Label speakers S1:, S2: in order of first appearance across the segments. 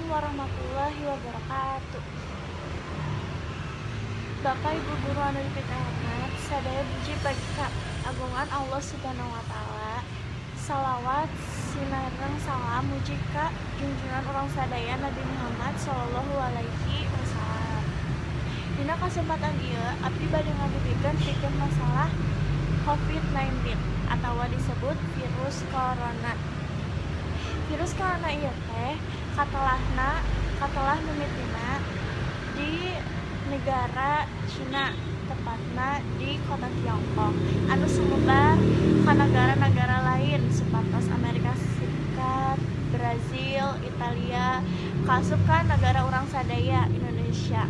S1: Warahmatullahi wabarakatuh. Bapak Ibu guru anu dipikahormat, sadaya puji bagi keagungan Allah Subhanahu wa taala. Salawat sinareng salam muji ka junjungan urang sadaya Nabi Muhammad sallallahu alaihi wasallam. Dina kesempatan ieu abdi bade ngadugikeun pikeun masalah COVID-19 atau disebut virus corona. Virus corona ieu teh katelah mimitina di negara Cina, tepatna di kota Tiongkok, anu sumebar ka negara-negara lain sapertos Amerika Serikat, Brazil, Italia, kaasup ka negara urang sadaya, Indonesia.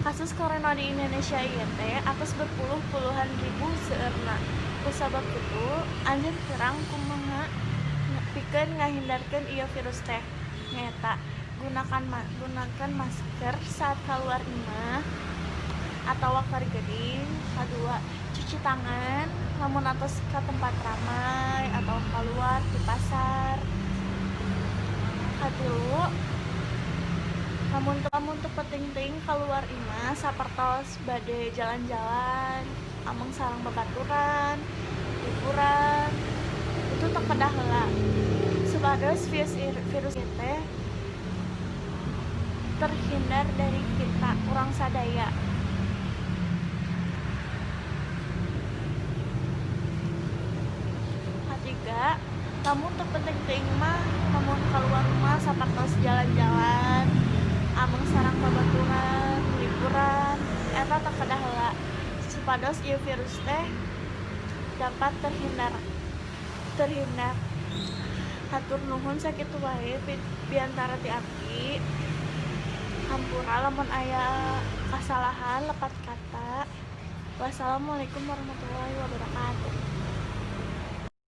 S1: Kasus corona di Indonesia ieu teh atos berpuluh-puluhan ribu seueurna. Kusabab kitu, anjeun terang kumaha pikeun ngahindarkeun ieu virus teh? Nyaeta gunakan masker saat keluar imah atau keur gering. Kadua, cuci tangan lamun atos ka tempat ramai atau keluar di pasar. Katilu, lamun teu penting teuing keluar imah sapertos bade jalan-jalan, ameng sareng babaturan, liburan, itu teu kedah heula supados virus virus ieu teh terhindar dari kita urang sadaya. Katiga, lamun teu penting teuing mah, lamun keluar rumah sapertos jalan-jalan, ameng sareng babaturan, liburan, eta teu kedah heula supados ieu virus teh dapat terhindar terhindar. Hatur nuhun, sakitu wae biantara ti abdi. Hampura lamun aya kasalahan lepat kata. Wassalamualaikum warahmatullahi wabarakatuh.